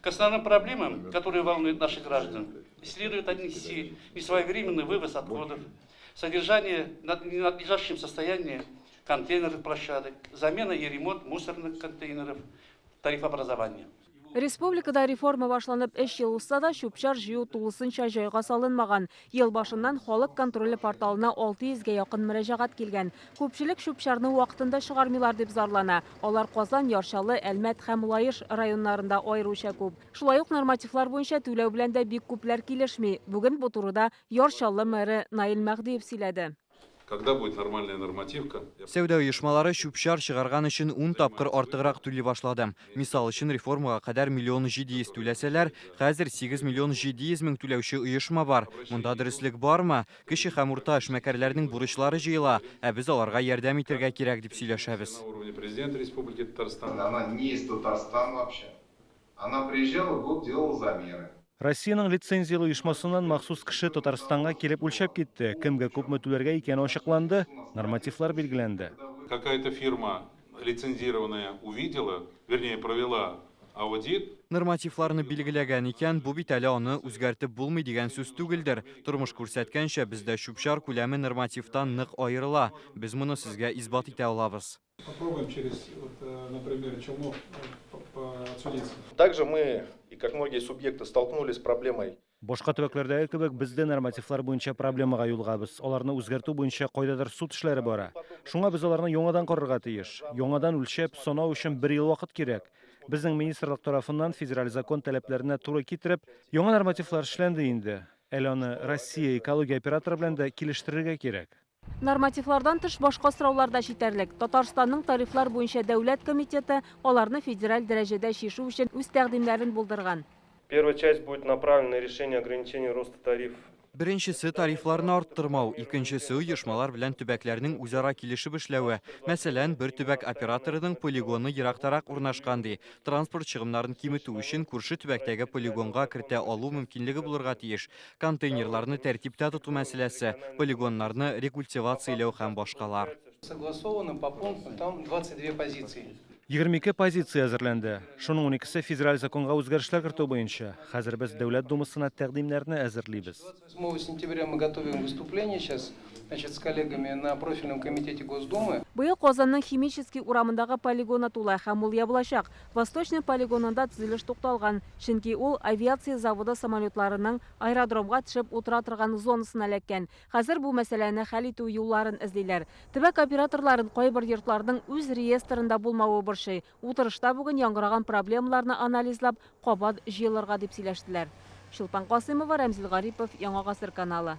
К основным проблемам, которые волнуют наших граждан, следует отнести несвоевременный вывоз отходов, содержание в ненадлежащем состоянии контейнерных площадок, замена и ремонт мусорных контейнеров, тарифообразование. Республикада реформа башланып өч ел узса да, чүп-чар җыю тулысынча җайга салынмаган. Ел башыннан Халык контроле порталына 600 гә якын мөрәҗәгать килгән. Күпчелек чүп-чарны вакытында чыгармыйлар дип зарлана. Алар Казан, Яр Чаллы, Әлмәт һәм Лаеш районнарында аеруча күп. Шулай ук нормативлар буенча түләү белән дә бик күпләр килешми. Бүген бу турыда Яр Чаллы мэры Наил Мәһдиев сөйләде. Когда будет нормальная нормативка? Сәүдә оешмалары чүп-чар чыгарган өчен ун тапкыр артыграк түли башлады. Мисал өчен, реформага кадәр миллион 700 түләсәләр, хәзер 8 миллион 700 мең түләүче оешма бар. Монда дөреслек бармы? Кече һәм урта эшмәкәрләрнең бурычлары җыела, ә без аларга ярдәм итергә кирәк дип сөйләшәбез. На уровне президента Республики Татарстан. Она не из Татарстана вообще. Она приезжала, год делала замеры. Россиянең лицензияле оешмасыннан махсус кеше Татарстанга килеп үлчәп китте. Кемгә күпме түләргә икәне ачыкланды, нормативлар билгеләнде. Какая-то фирма лицензированная увидела, вернее, провела аудит. Нормативларны билгеләгән икән, бу бит әле аны үзгәртеп булмый дигән сүз түгелдер. Тормыш күрсәткәнчә, бездә чүп-чар күләме нормативтан нык аерыла. Без моны сезгә исбат итә алабыз. Попробуем через, вот, на примере Челнов отсудиться. Также мы, и как многие субъекты, столкнулись с проблемой. Башка төбәкләрдәге кебек, без дә нормативлар буенча проблемага юлыгабыз. Аларны үзгәртү буенча кайдадыр суд эшләре бара. Шуңа без аларны яңадан карарга тиеш. Яңадан үлчәп, санау өчен бер ел вакыт кирәк. Безнең министрлык тарафыннан федераль закон таләпләренә туры китереп, яңа нормативлар эшләнде инде. Әле аны Россия экология операторы белән дә килештерергә кирәк. Нормативлардан тыш башка сораулар да җитәрлек. Татарстанның тарифлар буенча дәүләт комитеты аларны федераль дәрәҗәдә чишү өчен үз тәкъдимнәрен булдырган. Первая часть будет направлена на решение ограничения роста тарифов. Беренчесе тарифларны арттырмау, икенчесе оешмалар белән төбәкләрнең үзара килешеп эшләве. Мәсәлән, бер төбәк операторының полигоны ерактарак урнашкан ди. Транспорт чыгымнарын киметү өчен күрше төбәктәге полигонга кертә алу мөмкинлеге булырга тиеш. Контейнерларны тәртиптә тоту мәсьәләсе, полигоннарны рекультивацияләү һәм башкалар. Согласовано по пунктам, там 22 позиции. 22 позиция әзерләнде. Шуның уникесе федераль законга үзгәрешләр кертү буенча. Хәзер без Дәүләт Думасына тәкъдимнәрне әзерлибез. 8 сентября мы готовим выступление сейчас, значит, с коллегами на профильном комитете Госдумы. Быел Казанның Химический урамындагы полигоны тула һәм ул ябылачак. Восточный полигонында төзелеш тукталган, чөнки ул авиация заводы самолетларының аэродромга төшеп утыра торган зонасына эләккән. Хәзер бу мәсьәләне хәл итү юлларын эзлиләр. Төбәк операторларын кайбер йортларның үз реестрында булмавы борчый. Утырышта бүген яңгыраган проблемаларны анализлап, кабат җыелырга дип сөйләштеләр. Чулпан Касыймова, Рәмзил Гарипов, Яңа Гасыр каналы.